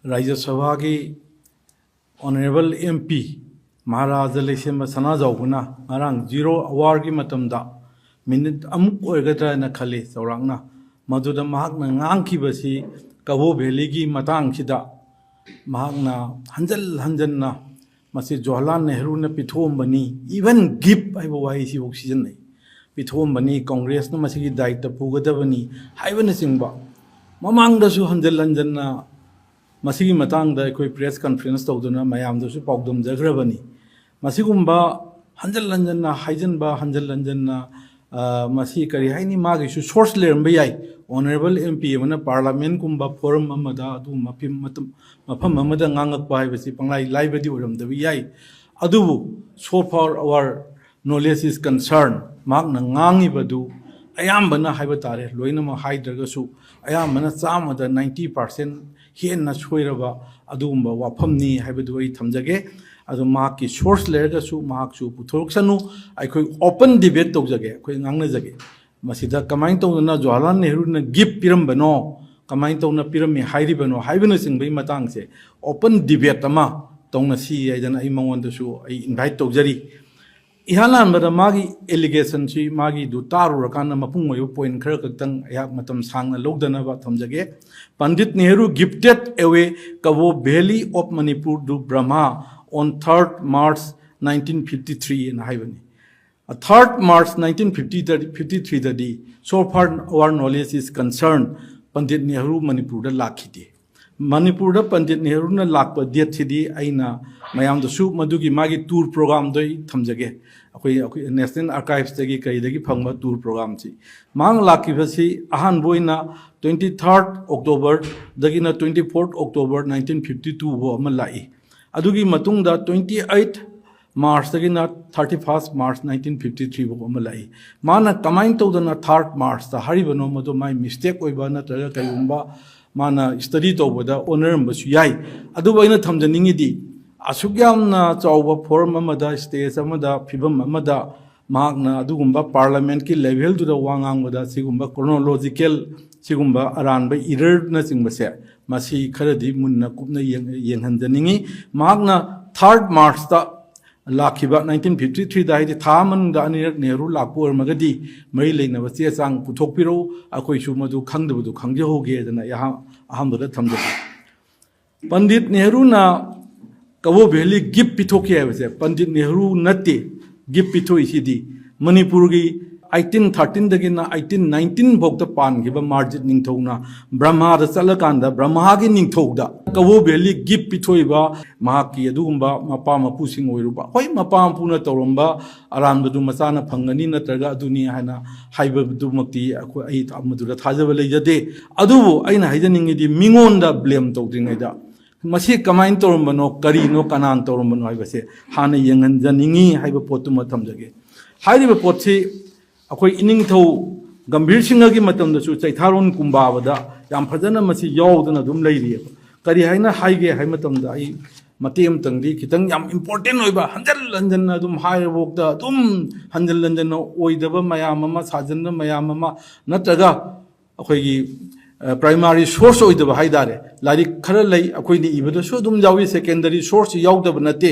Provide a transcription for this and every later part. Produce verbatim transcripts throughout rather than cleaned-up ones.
ꯔꯥꯖ꯭ꯌ ꯁꯚꯥꯒꯤ honourable M P Maharaja ꯂꯩꯁꯦꯝꯕ ꯁꯅꯥꯖꯥꯎꯕꯅ ꯉꯔꯥꯡ ꯖꯤꯔꯣ ꯑꯋꯥꯔꯒꯤ ꯃꯇꯝꯗ ꯃꯤꯅꯤꯠ ꯑꯃꯨꯛ ꯑꯣꯏꯒꯗ꯭ꯔꯥ ꯍꯥꯏꯅ ꯈꯜꯂꯤ ꯆꯥꯎꯔꯥꯛꯅ꯫ ꯃꯗꯨꯗ ꯃꯍꯥꯛꯅ ꯉꯥꯡꯈꯤꯕꯁꯤ ꯀꯕꯣ ꯚꯦꯂꯤꯒꯤ ꯃꯇꯥꯡꯁꯤꯗ ꯃꯍꯥꯛꯅ ꯍꯟꯖꯜ ꯍꯟꯖꯟꯅ ꯃꯁꯤ ꯖꯋꯥꯍꯔꯂꯥꯜ ꯅꯦꯍꯔꯨꯅ ꯄꯤꯊꯣꯛꯑꯝꯕꯅꯤ, even gift ꯍꯥꯏꯕ ꯋꯥꯍꯩꯁꯤꯐꯥꯎ ꯁꯤꯖꯤꯟꯅꯩ꯫ ꯄꯤꯊꯣꯛꯑꯝꯕꯅꯤ, ꯀꯣꯡꯒ꯭ꯔꯦꯁꯅ ꯃꯁꯤꯒꯤ ꯗꯥꯌꯤꯠꯇ ꯄꯨꯒꯗꯕꯅꯤ ꯍꯥꯏꯕꯅꯆꯤꯡꯕ ꯃꯃꯥꯡꯗꯁꯨ ꯍꯟꯖꯜ ꯍꯟꯖꯟꯅ ꯃꯁꯤꯒꯤ ꯃꯇꯥꯡꯗ ꯑꯩꯈꯣꯏ ꯄ꯭ꯔꯦꯁ ꯀꯟꯐꯔꯦꯟꯁ ꯇꯧꯗꯨꯅ ꯃꯌꯥꯝꯗꯁꯨ ꯄꯥꯎꯗꯝꯖꯈ꯭ꯔꯕꯅꯤ꯫ ꯃꯁꯤꯒꯨꯝꯕ ꯍꯟꯖꯜ ꯍꯟꯖꯟꯅ ꯍꯥꯏꯖꯤꯟꯕ, ꯍꯟꯖꯜ ꯍꯟꯖꯟꯅ, ꯑ, ꯃꯁꯤ ꯀꯔꯤ ꯍꯥꯏꯅꯤ, ꯃꯥꯒꯤꯁꯨ ꯁꯣꯔꯁ ꯂꯩꯔꯝꯕ ꯌꯥꯏ꯫ ꯑꯣꯅꯔꯦꯕꯜ ꯑꯦꯝ ꯄꯤ ꯑꯃꯅ ꯄꯥꯔꯂꯥꯃꯦꯟꯠꯀꯨꯝꯕ ꯐꯣꯔꯝ ꯑꯃꯗ, ꯑꯗꯨꯒꯨꯝꯕ ꯃꯐꯝ, ꯃꯐꯝ ꯑꯃꯗ ꯉꯥꯡꯉꯛꯄ ꯍꯥꯏꯕꯁꯤ ꯄꯪꯂꯥꯏ ꯂꯥꯏꯕꯗꯤ ꯑꯣꯏꯔꯝꯗꯕ ꯌꯥꯏ꯫ ꯑꯗꯨꯕꯨ so far our knowledge is concerned, ꯃꯍꯥꯛꯅ ꯉꯥꯡꯉꯤꯕꯗꯨ ꯑꯌꯥꯝꯕꯅ ꯍꯥꯏꯕ ꯇꯥꯔꯦ, ꯂꯣꯏꯅꯃꯛ ꯍꯥꯏꯗ꯭ꯔꯒꯁꯨ ꯑꯌꯥꯝꯕꯅ ꯆꯥꯝꯃꯗ ninety percent ꯍꯦꯟꯅ ꯁꯣꯏꯔꯕ ꯑꯗꯨꯒꯨꯝꯕ ꯋꯥꯐꯝꯅꯤ ꯍꯥꯏꯕꯗꯨ ꯑꯩ ꯊꯝꯖꯒꯦ꯫ ꯑꯗꯨ ꯃꯍꯥꯛꯀꯤ ꯁꯣꯔꯁ ꯂꯩꯔꯒꯁꯨ ꯃꯍꯥꯛꯁꯨ ꯄꯨꯊꯣꯔꯛꯁꯅꯨ꯫ ꯑꯩꯈꯣꯏ ꯑꯣꯄꯟ ꯗꯤꯕꯦꯠ ꯇꯧꯖꯒꯦ, ꯑꯩꯈꯣꯏ ꯉꯥꯡꯅꯖꯒꯦ꯫ ꯃꯁꯤꯗ ꯀꯃꯥꯏꯅ ꯇꯧꯗꯅ ꯖꯋꯥꯍꯔꯂꯥꯜ ꯅꯦꯍꯔꯨꯅ ꯒꯤꯐ ꯄꯤꯔꯝꯕꯅꯣ, ꯀꯃꯥꯏꯅ ꯇꯧꯅ ꯄꯤꯔꯝꯃꯤ ꯍꯥꯏꯔꯤꯕꯅꯣ ꯍꯥꯏꯕꯅꯆꯤꯡꯕꯒꯤ ꯃꯇꯥꯡꯁꯦ ꯑꯣꯄꯟ ꯗꯤꯕꯦꯠ ꯑꯃ ꯇꯧꯅꯁꯤ ꯍꯥꯏꯗꯅ ꯑꯩ ꯃꯉꯣꯟꯗꯁꯨ ꯑꯩ ꯏꯟꯚꯥꯏꯠ ꯇꯧꯖꯔꯤ꯫ ꯏꯍꯥꯟ ꯍꯥꯟꯕꯗ ꯃꯥꯒꯤ ꯑꯦꯂꯤꯒꯦꯁꯟꯁꯤ, ꯃꯥꯒꯤꯗꯨ ꯇꯥꯔꯨꯔꯀꯥꯟꯗ ꯃꯄꯨꯡ ꯑꯣꯏꯕ ꯄꯣꯏꯟ ꯈꯔ ꯈꯛꯇꯪ ꯑꯩꯍꯥꯛ ꯃꯇꯝ ꯁꯥꯡꯅ ꯂꯧꯗꯅꯕ ꯊꯝꯖꯒꯦ꯫ Pandit Nehru gifted away Kabo Valley of Manipur to Brahma on third March nineteen fifty three ꯍꯥꯏꯅ ꯍꯥꯏꯕꯅꯤ꯫ Third March nineteen fifty, fifty three ꯗꯗꯤ so far our knowledge is concerned Pandit Nehru ꯃꯅꯤꯄꯨꯔꯗ ꯂꯥꯛꯈꯤꯗꯦ꯫ ꯃꯅꯤꯄꯨꯔꯗ ꯄꯟꯗꯤꯠ ꯅꯦꯍꯔꯨꯅ ꯂꯥꯛꯄ ꯗꯦꯠꯁꯤꯗꯤ ꯑꯩꯅ ꯃꯌꯥꯝꯗꯁꯨ ꯃꯗꯨꯒꯤ ꯃꯥꯒꯤ ꯇꯨꯔ ꯄ꯭ꯔꯣꯒ꯭ꯔꯥꯝꯗꯣ ꯑꯩ ꯊꯝꯖꯒꯦ꯫ ꯑꯩꯈꯣꯏ, ꯑꯩꯈꯣꯏ ꯅꯦꯁꯅꯦꯜ ꯑꯥꯔꯀꯥꯏꯚꯁꯇꯒꯤ ꯀꯔꯤꯗꯒꯤ ꯐꯪꯕ ꯇꯨꯔ ꯄ꯭ꯔꯣꯒ꯭ꯔꯥꯝꯁꯤ꯫ ꯃꯍꯥꯛ ꯂꯥꯛꯈꯤꯕꯁꯤ ꯑꯍꯥꯟꯕ ꯑꯣꯏꯅ twenty third October ꯗꯒꯤꯅ twenty fourth October nineteen fifty two ꯐꯥꯎ ꯑꯃ ꯂꯥꯛꯏ꯫ ꯑꯗꯨꯒꯤ ꯃꯇꯨꯡꯗ twenty eight March ꯇꯒꯤꯅ thirty first March nineteen fifty three ꯐꯥꯎ ꯑꯃ ꯂꯥꯛꯏ꯫ ꯃꯥꯅ ꯀꯃꯥꯏꯅ ꯇꯧꯗꯅ third March ꯇ ꯍꯥꯏꯔꯤꯕꯅꯣ, ꯃꯗꯨ ꯃꯥꯏ ꯃꯤꯁꯇꯦꯛ ꯑꯣꯏꯕ ꯅꯠꯇ꯭ꯔꯒ ꯀꯔꯤꯒꯨꯝꯕ ꯃꯥꯅ ꯁ꯭ꯇꯗꯤ ꯇꯧꯕꯗ ꯑꯣꯟꯅꯔꯝꯕꯁꯨ ꯌꯥꯏ꯫ ꯑꯗꯨꯕꯨ ꯑꯩꯅ ꯊꯝꯖꯅꯤꯡꯉꯤꯗꯤ, ꯑꯁꯨꯛ ꯌꯥꯝꯅ ꯆꯥꯎꯕ ꯐꯣꯔꯝ ꯑꯃꯗ, ꯁ꯭ꯇꯦꯖ ꯑꯃꯗ, ꯐꯤꯕꯝ ꯑꯃꯗ ꯃꯍꯥꯛꯅ ꯑꯗꯨꯒꯨꯝꯕ ꯄꯥꯔꯂꯥꯃꯦꯟꯠꯀꯤ ꯂꯦꯚꯦꯜꯗꯨꯗ ꯋꯥ ꯉꯥꯡꯕꯗ ꯁꯤꯒꯨꯝꯕ ꯀ꯭ꯔꯣꯅꯣꯂꯣꯖꯤꯀꯦꯜ, ꯁꯤꯒꯨꯝꯕ ꯑꯔꯥꯟꯕ ꯏꯔꯔꯅꯆꯤꯡꯕꯁꯦ ꯃꯁꯤ ꯈꯔꯗꯤ ꯃꯨꯟꯅ ꯀꯨꯞꯅ ꯌꯦꯡ-, ꯌꯦꯡꯍꯟꯖꯅꯤꯡꯏ꯫ ꯃꯍꯥꯛꯅ ꯊꯥꯔꯠ ꯃꯥꯔꯆꯇ ꯂꯥꯛꯈꯤꯕ ꯅꯥꯏꯟꯇꯤꯟ ꯐꯤꯐꯇꯤ ꯊ꯭ꯔꯤꯗ, ꯍꯥꯏꯗꯤ ꯊꯥ ꯑꯃꯗ ꯑꯅꯤꯔꯛ ꯅꯦꯍꯔꯨ ꯂꯥꯛꯄ ꯑꯣꯏꯔꯝꯃꯒꯗꯤ, ꯃꯔꯤ ꯂꯩꯅꯕ ꯆꯦ ꯆꯥꯡ ꯄꯨꯊꯣꯛꯄꯤꯔꯛꯎ, ꯑꯩꯈꯣꯏꯁꯨ ꯃꯗꯨ ꯈꯪꯗꯕꯗꯨ ꯈꯪꯖꯍꯧꯒꯦꯗꯅ ꯑꯩꯍꯥꯛ ꯑꯍꯥꯟꯕꯗ ꯊꯝꯖꯒꯦ꯫ ꯄꯟꯗꯤꯠ ꯅꯦꯍꯔꯨꯅ ꯀꯕꯣ ꯚꯦꯂꯤ ꯒꯤꯐ ꯄꯤꯊꯣꯛꯈꯤ ꯍꯥꯏꯕꯁꯦ ꯄꯟꯗꯤꯠ ꯅꯦꯍꯔꯨ ꯅꯠꯇꯦ꯫ ꯒꯤꯐ ꯄꯤꯊꯣꯛꯏꯁꯤꯗꯤ ꯃꯅꯤꯄꯨꯔꯒꯤ ꯑꯩꯠꯇꯤꯟ ꯊꯥꯔꯇꯤꯟꯗꯒꯤꯅ ꯑꯩꯠꯇꯤꯟ ꯅꯥꯏꯟꯇꯤꯟ ꯐꯥꯎꯗ ꯄꯥꯟꯈꯤꯕ ꯃꯥꯔꯖꯤꯠ ꯅꯤꯡꯊꯧꯅ ꯕ꯭ꯔꯍꯃꯥꯗ ꯆꯠꯂꯀꯥꯟꯗ ꯕ꯭ꯔꯍꯃꯥꯒꯤ ꯅꯤꯡꯊꯧꯗ ꯀꯕꯣ ꯚꯦꯂꯤ ꯒꯤꯐ ꯄꯤꯊꯣꯛꯏꯕ ꯃꯍꯥꯛꯀꯤ ꯑꯗꯨꯒꯨꯝꯕ ꯃꯄꯥ ꯃꯄꯨꯁꯤꯡ ꯑꯣꯏꯔꯨꯕ, ꯍꯣꯏ, ꯃꯄꯥ ꯃꯄꯨꯅ ꯇꯧꯔꯝꯕ ꯑꯔꯥꯟꯕꯗꯨ ꯃꯆꯥꯅ ꯐꯪꯒꯅꯤ ꯅꯠꯇ꯭ꯔꯒ ꯑꯗꯨꯅꯤ ꯍꯥꯏꯅ ꯍꯥꯏꯕꯗꯨꯃꯛꯇꯤ ꯑꯩꯈꯣꯏ, ꯑꯩ ꯃꯗꯨꯗ ꯊꯥꯖꯕ ꯂꯩꯖꯗꯦ꯫ ꯑꯗꯨꯕꯨ ꯑꯩꯅ ꯍꯥꯏꯖꯅꯤꯡꯉꯤꯗꯤ, ꯃꯤꯉꯣꯟꯗ ꯕ꯭ꯂꯦꯝ ꯇꯧꯗ꯭ꯔꯤꯉꯩꯗ ꯃꯁꯤ ꯀꯃꯥꯏꯅ ꯇꯧꯔꯝꯕꯅꯣ, ꯀꯔꯤꯅꯣ, ꯀꯅꯥꯅ ꯇꯧꯔꯝꯕꯅꯣ ꯍꯥꯏꯕꯁꯦ ꯍꯥꯟꯅ ꯌꯦꯡꯍꯟꯖꯅꯤꯡꯉꯤ ꯍꯥꯏꯕ ꯄꯣꯠꯇꯨꯃ ꯊꯝꯖꯒꯦ꯫ ꯍꯥꯏꯔꯤꯕ ꯄꯣꯠꯁꯤ ꯑꯩꯈꯣꯏ ꯏꯅꯤꯡꯊꯧ ꯒꯝꯚꯤꯔ ꯁꯤꯡꯍꯒꯤ ꯃꯇꯝꯗꯁꯨ ꯆꯩꯊꯥꯔꯣꯟ ꯀꯨꯝꯕꯥꯕꯗ ꯌꯥꯝ ꯐꯖꯅ ꯃꯁꯤ ꯌꯥꯎꯗꯅ ꯑꯗꯨꯝ ꯂꯩꯔꯤꯑꯕ꯫ ꯀꯔꯤ ꯍꯥꯏꯅ ꯍꯥꯏꯒꯦ ꯍꯥꯏꯕ ꯃꯇꯝꯗ, ꯑꯩ ꯃꯇꯦꯛ ꯑꯃꯇꯪꯗꯤ, ꯈꯤꯇꯪ ꯌꯥꯝ ꯏꯝꯄꯣꯔꯇꯦꯟ ꯑꯣꯏꯕ, ꯍꯟꯖꯤꯟ ꯍꯟꯖꯤꯟꯅ ꯑꯗꯨꯝ ꯍꯥꯏꯔꯕꯣꯛꯇ ꯑꯗꯨꯝ ꯍꯟꯖꯤꯟ ꯍꯟꯖꯤꯟꯅ ꯑꯣꯏꯗꯕ ꯃꯌꯥꯝ ꯑꯃ, ꯁꯥꯖꯟꯕ ꯃꯌꯥꯝ ꯑꯃ, ꯅꯠꯇ꯭ꯔꯒ ꯑꯩꯈꯣꯏꯒꯤ, ꯑ, ꯄ꯭ꯔꯥꯏꯃꯥꯔꯤ ꯁꯣꯔꯁ ꯑꯣꯏꯗꯕ ꯍꯥꯏ ꯇꯥꯔꯦ꯫ ꯂꯥꯏꯔꯤꯛ ꯈꯔ ꯂꯩ, ꯑꯩꯈꯣꯏꯅ ꯏꯕꯗꯁꯨ ꯑꯗꯨꯝ ꯌꯥꯎꯏ, ꯁꯦꯀꯦꯟꯗꯔꯤ ꯁꯣꯔꯁꯁꯤ ꯌꯥꯎꯗꯕ ꯅꯠꯇꯦ꯫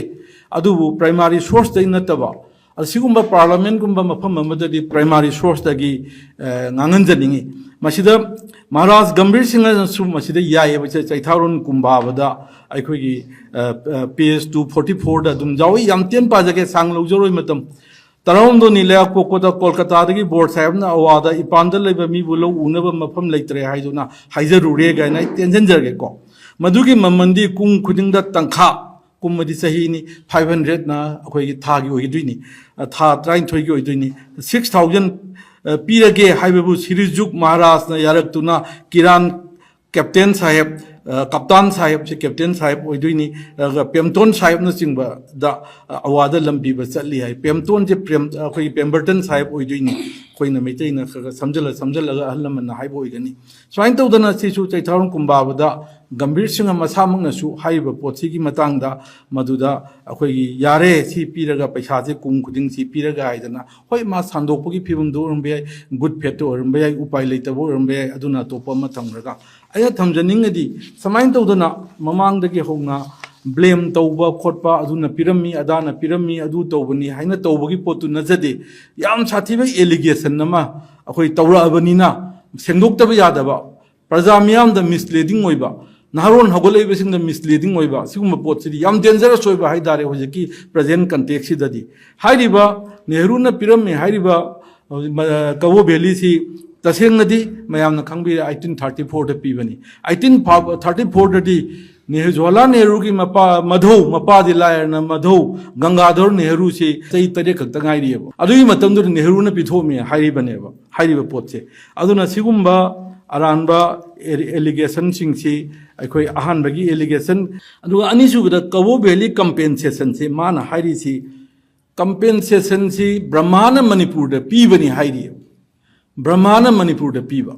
ꯑꯗꯨꯕꯨ ꯄ꯭ꯔꯥꯏꯃꯥꯔꯤ ꯁꯣꯔꯁꯇꯩ ꯅꯠꯇꯕ, ꯑꯁꯤꯒꯨꯝꯕ ꯄꯥꯔꯂꯥꯃꯦꯟꯒꯨꯝꯕ ꯃꯐꯝ ꯑꯃꯗꯗꯤ ꯄ꯭ꯔꯥꯏꯃꯥꯔꯤ ꯁꯣꯔꯁꯇꯒꯤ, ꯑ, ꯉꯥꯡꯍꯟꯖꯅꯤꯡꯉꯤ꯫ ꯃꯁꯤꯗ ꯃꯍꯥꯔꯥꯖ ꯒꯝꯚꯤꯔ ꯁꯤꯡꯍꯅꯁꯨ ꯃꯁꯤꯗ ꯌꯥꯏꯌꯦꯕ, ꯆꯩ-, ꯆꯩꯊꯥꯔꯣꯟ ꯀꯨꯝꯕꯥꯕꯗ ꯑꯩꯈꯣꯏꯒꯤ, ꯑ, ꯑ, ꯄꯦꯖ ꯇꯨ ꯐꯣꯔꯇꯤ ꯐꯣꯔꯗ ꯑꯗꯨꯝ ꯌꯥꯎꯏ꯫ ꯌꯥꯝ ꯇꯦꯟ ꯄꯥꯖꯒꯦ, ꯁꯥꯡ ꯂꯧꯖꯔꯣꯏ ꯃꯇꯝ꯫ ꯇꯔꯥꯍꯨꯝꯗꯣꯏꯅꯤ ꯂꯩꯕꯥꯛꯄꯣꯛꯄꯗ ꯀꯣꯜꯀꯇꯥꯗꯒꯤ ꯕꯣꯔ ꯁꯥꯍꯦꯕꯅ ꯑꯋꯥꯗ ꯏꯄꯥꯟꯗ ꯂꯩꯕ ꯃꯤꯕꯨ ꯂꯧ ꯎꯅꯕ ꯃꯐꯝ ꯂꯩꯇ꯭ꯔꯦ ꯍꯥꯏꯗꯨꯅ ꯍꯥꯏꯖꯔꯨꯔꯦ ꯀꯥꯏꯅ ꯑꯩ ꯇꯦꯟꯁꯤꯟꯖꯔꯒꯦꯀꯣ꯫ ꯃꯗꯨꯒꯤ ꯃꯃꯜꯗꯤ ꯀꯨꯝ ꯈꯨꯗꯤꯡꯗ ꯇꯪꯈꯥ, ꯀꯨꯝꯕꯗꯤ ꯆꯍꯤꯅꯤ, ꯐꯥꯏꯚ ꯍꯟꯗ꯭ꯔꯦꯠꯅ ꯑꯩꯈꯣꯏꯒꯤ ꯊꯥꯒꯤ ꯑꯣꯏꯒꯗꯣꯏꯅꯤ, ꯊꯥ ꯇꯔꯥꯅꯤꯊꯣꯏꯒꯤ ꯑꯣꯏꯗꯣꯏꯅꯤ꯫ ꯁꯤꯛꯁ ꯊꯥꯎꯖꯟ ꯄꯤꯔꯒꯦ ꯍꯥꯏꯕꯕꯨ ꯁꯤꯔꯤꯖꯨꯛ ꯃꯍꯥꯔꯥꯖꯅ ꯌꯥꯔꯛꯇꯨꯅ ꯀꯤꯔꯥꯟ ꯀꯦꯞꯇꯦꯟ ꯁꯥꯍꯦꯕ, ꯑ, ꯀꯞꯇꯥꯟ ꯁꯥꯍꯦꯕꯁꯦ ꯀꯦꯞꯇꯦꯟ ꯁꯥꯍꯦꯕ ꯑꯣꯏꯗꯣꯏꯅꯤ, ꯑꯗꯨꯒ ꯄꯦꯝꯇꯣꯟ ꯁꯥꯍꯦꯕꯅꯆꯤꯡꯕꯗ, ꯑ, ꯑꯋꯥꯗ ꯂꯝꯕꯤꯕ ꯆꯠꯂꯤ ꯍꯥꯏ꯫ ꯄꯦꯝꯇꯣꯟꯁꯦ ꯄ꯭ꯔꯦꯝ-, ꯑꯩꯈꯣꯏꯒꯤ ꯄꯦꯝꯕꯔꯇꯟ ꯁꯥꯍꯦꯕ ꯑꯣꯏꯗꯣꯏꯅꯤ, ꯑꯩꯈꯣꯏꯅ ꯃꯩꯇꯩꯅ ꯈꯔ ꯈꯔ ꯁꯝꯖꯜꯂ ꯁꯝꯖꯜꯂꯒ ꯑꯍꯜ ꯂꯃꯟꯅ ꯍꯥꯏꯕ ꯑꯣꯏꯒꯅꯤ꯫ ꯁꯨꯃꯥꯏꯅ ꯇꯧꯗꯅ ꯁꯤꯁꯨ ꯆꯩꯊꯥꯔꯣꯟ ꯀꯨꯝꯕꯥꯕꯗ ꯒꯝꯚꯤꯔ ꯁꯤꯡꯍ ꯃꯁꯥꯃꯛꯅꯁꯨ ꯍꯥꯏꯔꯤꯕ ꯄꯣꯠꯁꯤꯒꯤ ꯃꯇꯥꯡꯗ ꯃꯗꯨꯗ ꯑꯩꯈꯣꯏꯒꯤ ꯌꯥꯔꯦ, ꯁꯤ ꯄꯤꯔꯒ, ꯄꯩꯁꯥꯁꯦ ꯀꯨꯝ ꯈꯨꯗꯤꯡ ꯁꯤ ꯄꯤꯔꯒ ꯍꯥꯏꯗꯅ, ꯍꯣꯏ, ꯃꯥ ꯁꯟꯗꯣꯛꯄꯒꯤ ꯐꯤꯕꯝꯗꯨ ꯑꯣꯏꯔꯝꯕ ꯌꯥꯏ, ꯒꯨꯗ ꯐꯦꯠꯇꯨ ꯑꯣꯏꯔꯝꯕ ꯌꯥꯏ, ꯎꯄꯥꯏ ꯂꯩꯇꯕ ꯑꯣꯏꯔꯝꯕ ꯌꯥꯏ, ꯑꯗꯨꯅ ꯑꯇꯣꯞꯄ ꯑꯃ ꯊꯝꯈ꯭ꯔꯒ, ꯑꯩꯅ ꯊꯝꯖꯅꯤꯡꯉꯗꯤ, ꯁꯨꯃꯥꯏꯅ ꯇꯧꯗꯅ ꯃꯃꯥꯡꯗꯒꯤ ꯍꯧꯅ ꯕ꯭ꯂꯦꯝ ꯇꯧꯕ ꯈꯣꯠꯄ, ꯑꯗꯨꯅ ꯄꯤꯔꯝꯃꯤ, ꯑꯗꯥꯅ ꯄꯤꯔꯝꯃꯤ, ꯑꯗꯨ ꯇꯧꯕꯅꯤ ꯍꯥꯏꯅ ꯇꯧꯕꯒꯤ ꯄꯣꯠꯇꯨ ꯅꯠꯆꯗꯦ꯫ ꯌꯥꯝ ꯁꯥꯊꯤꯕ ꯑꯦꯂꯤꯒꯦꯁꯟ ꯑꯃ ꯑꯩꯈꯣꯏ ꯇꯧꯔꯛꯑꯕꯅꯤꯅ, ꯁꯦꯡꯗꯣꯛꯇꯕ ꯌꯥꯗꯕ, ꯄ꯭ꯔꯖꯥ ꯃꯤꯌꯥꯝꯗ ꯃꯤꯁꯂꯤꯗꯤꯡ ꯑꯣꯏꯕ, ꯅꯍꯥꯔꯣꯟ ꯍꯧꯒꯠꯂꯛꯏꯕꯁꯤꯡꯗ ꯃꯤꯁꯂꯤꯗꯤꯡ ꯑꯣꯏꯕ, ꯁꯤꯒꯨꯝꯕ ꯄꯣꯠꯁꯤꯗꯤ ꯌꯥꯝ ꯗꯦꯟꯖꯔꯁ ꯑꯣꯏꯕ ꯍꯥꯏꯇꯥꯔꯦ ꯍꯧꯖꯤꯛꯀꯤ ꯄ꯭ꯔꯖꯦꯟ ꯀꯟꯇꯦꯛꯁꯁꯤꯗꯗꯤ꯫ ꯍꯥꯏꯔꯤꯕ ꯅꯦꯍꯔꯨꯅ ꯄꯤꯔꯝꯃꯤ ꯍꯥꯏꯔꯤꯕ ꯀꯕꯣ ꯚꯦꯂꯤꯁꯤ ꯇꯁꯦꯡꯅꯗꯤ ꯃꯌꯥꯝꯅ ꯈꯪꯕꯤꯔꯦ, ꯑꯩꯠꯇꯤꯟ ꯊꯥꯔꯇꯤ ꯐꯣꯔꯗ ꯄꯤꯕꯅꯤ꯫ ꯑꯩꯠꯇꯤꯟ ꯊꯥꯔꯇꯤ ꯐꯣꯔꯗꯗꯤ ꯖꯋꯥꯍꯔꯂꯥꯜ ꯅꯦꯍꯔꯨꯒꯤ ꯃꯄꯥ, ꯃꯙꯧ, ꯃꯄꯥꯗꯤ ꯂꯥꯏꯔꯅ ꯃꯙꯧ ꯒꯪꯒꯥꯙꯔ ꯅꯦꯍꯔꯨꯁꯤ ꯆꯍꯤ ꯇꯔꯦꯠ ꯈꯛꯇ ꯉꯥꯏꯔꯤꯑꯕ꯫ ꯑꯗꯨꯒꯤ ꯃꯇꯝꯗꯨꯗ ꯅꯦꯍꯔꯨꯅ ꯄꯤꯊꯣꯛꯑꯝꯃꯦ ꯍꯥꯏꯔꯤꯕꯅꯦꯕ, ꯍꯥꯏꯔꯤꯕ ꯄꯣꯠꯁꯦ꯫ ꯑꯗꯨꯅ ꯁꯤꯒꯨꯝꯕ ꯑꯔꯥꯟꯕ ꯑꯦꯂꯤꯒꯦꯁꯟꯁꯤꯡꯁꯤ ꯑꯩꯈꯣꯏ ꯑꯍꯥꯟꯕꯒꯤ ꯑꯦꯂꯤꯒꯦꯁꯟ꯫ ꯑꯗꯨꯒ ꯑꯅꯤꯁꯨꯕꯗ ꯀꯕꯣ ꯚꯦꯂꯤ ꯀꯝꯄꯦꯟꯁꯦꯁꯟꯁꯤ ꯃꯥꯅ ꯍꯥꯏꯔꯤꯁꯤ, ꯀꯝꯄꯦꯟꯁꯦꯁꯟꯁꯤ ꯕ꯭ꯔꯍꯃꯥꯅ ꯃꯅꯤꯄꯨꯔꯗ ꯄꯤꯕꯅꯤ ꯍꯥꯏꯔꯤ꯫ ꯕ꯭ꯔꯍꯃꯥꯅ ꯃꯅꯤꯄꯨꯔꯗ ꯄꯤꯕ꯫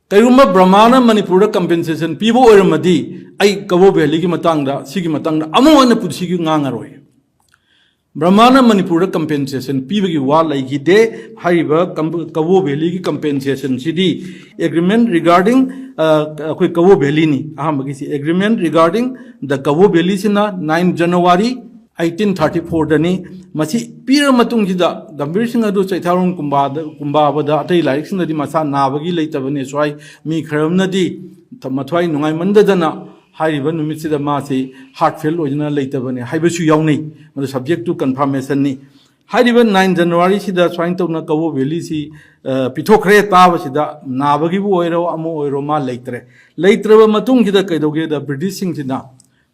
ꯀꯩꯒꯨꯝꯕ ꯕ꯭ꯔꯍꯃꯥꯅ ꯃꯅꯤꯄꯨꯔꯗ ꯀꯝꯄꯦꯟꯁꯦꯁꯟ ꯄꯤꯕ ꯑꯣꯏꯔꯝꯃꯗꯤ, ꯑꯩ ꯀꯕꯣ ꯚꯦꯂꯤꯒꯤ ꯃꯇꯥꯡꯗ, ꯁꯤꯒꯤ ꯃꯇꯥꯡꯗ ꯑꯃꯨꯛ ꯍꯟꯅ ꯄꯨꯟꯁꯤꯒꯤ ꯉꯥꯡꯉꯔꯣꯏ꯫ ꯕ꯭ꯔꯍꯃꯥꯅ ꯃꯅꯤꯄꯨꯔꯗ ꯀꯝꯄꯦꯟꯁꯦꯁꯟ ꯄꯤꯕꯒꯤ ꯋꯥ ꯂꯩꯈꯤꯗꯦ꯫ ꯍꯥꯏꯔꯤꯕ ꯀꯝ-, ꯀꯕꯣ ꯚꯦꯂꯤꯒꯤ ꯀꯝꯄꯦꯟꯁꯦꯁꯟꯁꯤꯗꯤ ꯑꯦꯒ꯭ꯔꯤꯃꯦꯟ ꯔꯤꯒꯥꯔꯗꯤꯡ, ꯑ, ꯑꯩꯈꯣꯏ ꯀꯕꯣ ꯚꯦꯂꯤꯅꯤ꯫ ꯑꯍꯥꯟꯕꯒꯤꯁꯤ ꯑꯦꯒ꯭ꯔꯤꯃꯦꯟ ꯔꯤꯒꯥꯔꯗꯤꯡ ꯗ ꯀꯕꯣ ꯚꯦꯂꯤꯁꯤꯅ ꯅꯥꯏꯟ ꯖꯅꯋꯥꯔꯤ ꯑꯩꯠꯇꯤꯟ ꯊꯥꯔꯇꯤ ꯐꯣꯔꯗꯅꯤ꯫ ꯃꯁꯤ ꯄꯤꯔ ꯃꯇꯨꯡꯁꯤꯗ ꯒꯝꯚꯤꯔ ꯁꯤꯡ ꯑꯗꯨ ꯆꯩꯊꯥꯔꯣꯟ ꯀꯨꯝꯕꯥꯗ, ꯀꯨꯝꯕꯥꯕꯗ ꯑꯇꯩ ꯂꯥꯏꯔꯤꯛꯁꯤꯡꯗꯗꯤ ꯃꯁꯥ ꯅꯥꯕꯒꯤ ꯂꯩꯇꯕꯅꯦ ꯁ꯭ꯋꯥꯏ꯫ ꯃꯤ ꯈꯔ ꯑꯃꯅꯗꯤ ꯊ-, ꯃꯊ꯭ꯋꯥꯏ ꯅꯨꯡꯉꯥꯏꯃꯟꯗꯗꯅ ꯍꯥꯏꯔꯤꯕ ꯅꯨꯃꯤꯠꯁꯤꯗ ꯃꯥꯁꯤ ꯍꯥꯔꯠ ꯐꯦꯜ ꯑꯣꯏꯗꯨꯅ ꯂꯩꯇꯕꯅꯤ ꯍꯥꯏꯕꯁꯨ ꯌꯥꯎꯅꯩ꯫ ꯃꯗꯨ ꯁꯕꯖꯦꯛ ꯇꯨ ꯀꯟꯐꯥꯔꯃꯦꯁꯟꯅꯤ꯫ ꯍꯥꯏꯔꯤꯕ ꯅꯥꯏꯟ ꯖꯅꯋꯥꯔꯤꯁꯤꯗ ꯁꯨꯃꯥꯏꯅ ꯇꯧꯅ ꯀꯕꯣ ꯚꯦꯂꯤꯁꯤ, ꯑ, ꯄꯤꯊꯣꯛꯈ꯭ꯔꯦ ꯇꯥꯕꯁꯤꯗ ꯅꯥꯕꯒꯤꯕꯨ ꯑꯣꯏꯔꯣ ꯑꯃ ꯑꯣꯏꯔꯣ ꯃꯥ ꯂꯩꯇ꯭ꯔꯦ꯫ ꯂꯩꯇ꯭ꯔꯕ ꯃꯇꯨꯡꯁꯤꯗ ꯀꯩꯗꯧꯒꯦꯗ ꯕ꯭ꯔꯤꯇꯤꯁꯁꯤꯡꯁꯤꯅ,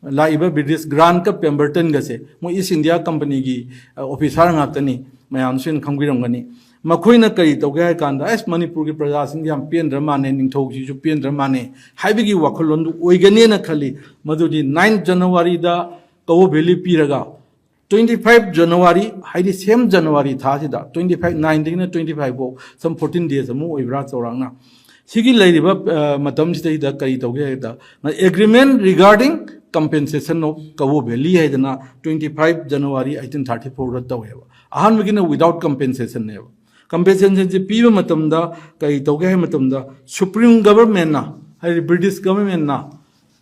ꯂꯥꯛꯏꯕ ꯕ꯭ꯔꯤꯇꯤꯁ ꯒ꯭ꯔꯥꯟꯠꯀ ꯄꯦꯝꯕꯔꯇꯟꯒꯁꯦ ꯃꯣꯏ ꯏꯁ ꯏꯟꯗꯤꯌꯥ ꯀꯝꯄꯅꯤꯒꯤ, ꯑ, ꯑꯣꯐꯤꯁꯥꯔ ꯉꯥꯛꯇꯅꯤ, ꯃꯌꯥꯝꯁꯤꯅ ꯈꯪꯕꯤꯔꯝꯒꯅꯤ꯫ ꯃꯈꯣꯏꯅ ꯀꯔꯤ ꯇꯧꯒꯦ ꯍꯥꯏ ꯀꯥꯟꯗ, "ꯑꯁ, ꯃꯅꯤꯄꯨꯔꯒꯤ ꯄ꯭ꯔꯖꯥꯁꯤꯡꯁꯤ ꯌꯥꯝ ꯄꯦꯟꯗ꯭ꯔ ꯃꯥꯟꯅꯦ, ꯅꯤꯡꯊꯧꯁꯤꯁꯨ ꯄꯦꯟꯗ꯭ꯔ ꯃꯥꯟꯅꯦ" ꯍꯥꯏꯕꯒꯤ ꯋꯥꯈꯜꯂꯣꯟꯗꯨ ꯑꯣꯏꯒꯅꯦꯅ ꯈꯜꯂꯤ꯫ ꯃꯗꯨꯗꯤ ꯅꯥꯏꯟ ꯖꯅꯋꯥꯔꯤꯗ ꯀꯕꯣ ꯚꯦꯂꯤ ꯄꯤꯔꯒ, ꯇ꯭ꯋꯦꯟꯇꯤ ꯐꯥꯏꯚ ꯖꯅꯋꯥꯔꯤ, ꯍꯥꯏꯗꯤ ꯁꯦꯝ ꯖꯅꯋꯥꯔꯤ ꯊꯥꯁꯤꯗ, ꯇ꯭ꯋꯦꯟꯇꯤ ꯐꯥꯏꯚ, ꯅꯥꯏꯟꯗꯒꯤꯅ ꯇ꯭ꯋꯦꯟꯇꯤ ꯐꯥꯏꯚ ꯐꯥꯎ, ꯁꯝ ꯐꯣꯔꯇꯤꯟ ꯗꯦꯖ ꯑꯃꯨꯛ ꯑꯣꯏꯕ꯭ꯔꯥ ꯆꯥꯎꯔꯥꯛꯅ꯫ ꯁꯤꯒꯤ ꯂꯩꯔꯤꯕ, ꯑ, ꯃꯇꯝꯁꯤꯗꯩꯗ ꯀꯔꯤ ꯇꯧꯒꯦ ꯍꯥꯏꯕꯗ, Agreement Regarding Compensation of Kabo Valley ꯍꯥꯏꯗꯅ twenty five January eighteen thirty ꯐꯣꯔꯗ ꯇꯧꯋꯦꯕ꯫ ꯑꯍꯥꯟꯕꯒꯤꯅ without compensationꯅꯦꯕ꯫ ꯀꯝꯄꯦꯟꯁꯦꯁꯟꯁꯦ ꯄꯤꯕ ꯃꯇꯝꯗ ꯀꯔꯤ ꯇꯧꯒꯦ ꯍꯥꯏꯕ ꯃꯇꯝꯗ, ꯁꯨꯄ꯭ꯔꯤꯝ ꯒꯕꯔꯃꯦꯟꯅ, ꯍꯥꯏꯗꯤ ꯕ꯭ꯔꯤꯇꯤꯁ ꯒꯕꯔꯃꯦꯟꯅ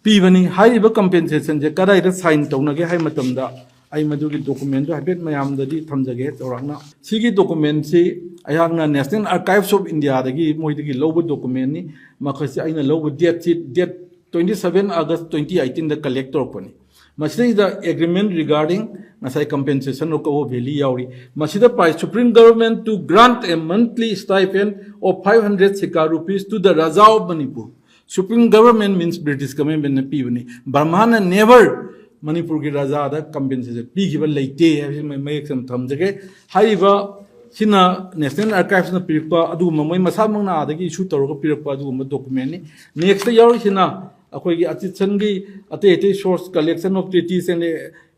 ꯄꯤꯕꯅꯤ꯫ ꯍꯥꯏꯔꯤꯕ ꯀꯝꯄꯦꯟꯁꯦꯁꯟꯁꯦ ꯀꯗꯥꯏꯗ ꯁꯥꯏꯟ ꯇꯧꯅꯒꯦ ꯍꯥꯏꯕ ꯃꯇꯝꯗ, ꯑꯩ ꯃꯗꯨꯒꯤ ꯗꯣꯀꯨꯃꯦꯟꯗꯨ ꯍꯥꯏꯐꯦꯠ ꯃꯌꯥꯝꯗꯗꯤ ꯊꯝꯖꯒꯦ ꯆꯥꯎꯔꯥꯛꯅ꯫ ꯁꯤꯒꯤ ꯗꯣꯀꯨꯃꯦꯟꯁꯤ ꯑꯩꯍꯥꯛꯅ National Archives of Indiaꯗꯒꯤ ꯃꯣꯏꯗꯒꯤ ꯂꯧꯕ ꯗꯣꯀꯨꯃꯦꯟꯅꯤ꯫ ꯃꯈꯣꯏꯁꯤ ꯑꯩꯅ ꯂꯧꯕ ꯗꯦꯠꯁꯤ, date twenty seven August twenty eighteenꯗ ꯀꯂꯦꯛ ꯇꯧꯔꯛꯄꯅꯤ꯫ ꯃꯁꯤꯗꯩꯗ agreement regarding ꯉꯁꯥꯏ compensation of Kawo Valley ꯌꯥꯎꯔꯤ꯫ ꯃꯁꯤꯗ ꯄꯥꯏ, Supreme Government to grant a monthly stipend of five hundred Sikar rupees to the Raja of Manipur꯫ Supreme Government means British governmentꯅ ꯄꯤꯕꯅꯤ꯫ ꯕꯔꯃꯥꯅ never ꯃꯅꯤꯄꯨꯔꯒꯤ ꯔꯥꯖꯥꯗ compensation ꯄꯤꯈꯤꯕ ꯂꯩꯇꯦ ꯍꯥꯏꯕꯁꯤ ꯃ-, ꯃꯌꯦꯛ ꯁꯦꯡꯅ ꯊꯝꯖꯒꯦ꯫ ꯍꯥꯏꯔꯤꯕ ꯁꯤꯅ National Archivesꯅ ꯄꯤꯔꯛꯄ ꯑꯗꯨꯒꯨꯝꯕ, ꯃꯣꯏ ꯃꯁꯥꯃꯛꯅ ꯑꯥꯗꯒꯤ issue ꯇꯧꯔꯒ ꯄꯤꯔꯛꯄ ꯑꯗꯨꯒꯨꯝꯕ documentꯅꯤ꯫ Nextꯇ ꯌꯥꯎꯔꯤꯁꯤꯅ ꯑꯩꯈꯣꯏꯒꯤ ꯑꯆꯤꯠꯁꯟꯒꯤ ꯑꯇꯩ ꯑꯇꯩ source, collection of treaties and